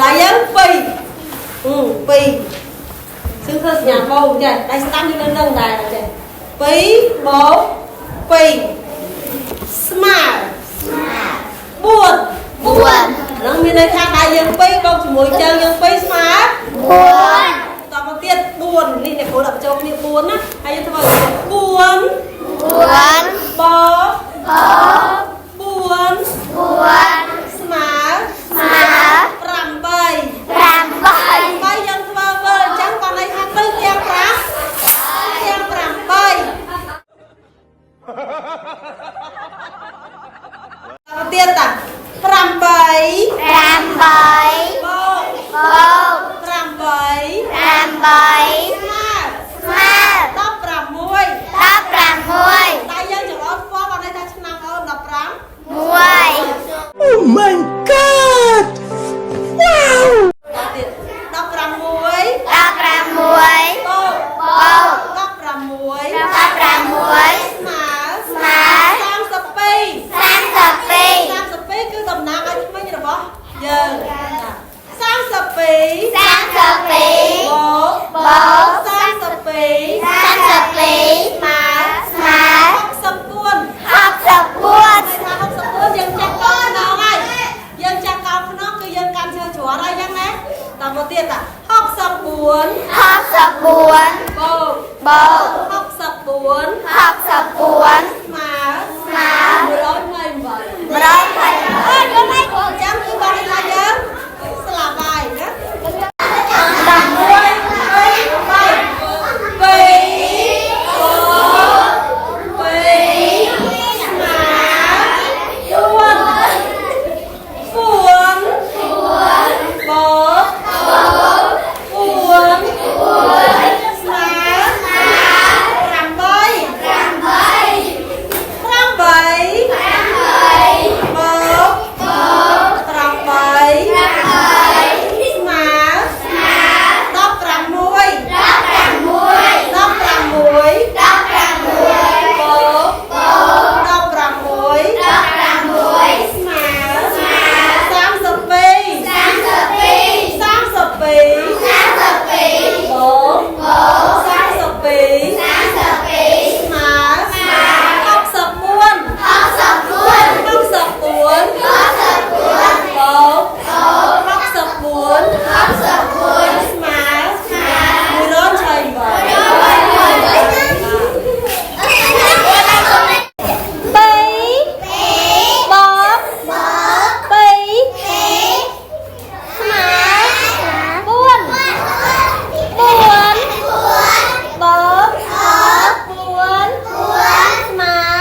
ដៃយើង2អឺ2ซึ่งធ្វើសញ្ញាបូកចេះដៃស្ដាំយើងនៅនឹងដែរចេះ2បូក2ស្មើ4 4 ហ្នឹងមានន័យថាដៃយើង2បូកជាមួយជើងយើង2ស្មើ 4 តមកទៀត4នេះអ្នកគ្រូដាក់បញ្ចូលគ្នា4ណាហើយយើងធ្វើ4 4 បូក4 4 ស្មើ ស្មើ 8 8 8យើងធ្វើវិលអញ្ចឹងបានន័យថាទៅទាំង5ទាំង8តមកទៀតតា8 8 បូក បូក 8 8 ស្មើ ស្មើ 16 16 តែយើងចង្អុលស្គាល់បានន័យថាឆ្នាំអូន15 1 Oh my God! Wow! តទៀត16 16 បូក បូក 16 16 ស្មើ ស្មើ 32 32 32គឺតំណាងឲ្យធ្មេញរបស់យើង32 32 បូក បូក 32 32 ស្មើ ស្មើ 64 64 ន័យថា64យើងចាក់កោខ្នងហើយយើងចាក់កោខ្នងគឺយើងកាន់ឈើជ្រត់ហើយចឹងណាតមកទៀតតា64 64 បូក បូក 64 64 ស្មើ ស្មើ 128 128 អើយល់ហើយអញ្ចឹងគឺបានន័យថាយើងស្លាប់ហើយណា1 2 3 2 2ស្មើ4 4បូក4ស្មើ8 8បូក8ស្មើ16 16បូក16ស្មើ32 32បូក32ស្មើ64 64បូក64ស្មើ128 2បូក2ស្មើ4 4បូក4ស្មើ8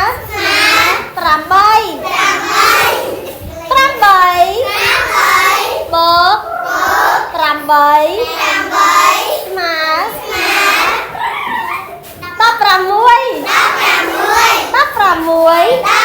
8បូក8ស្មើ16 16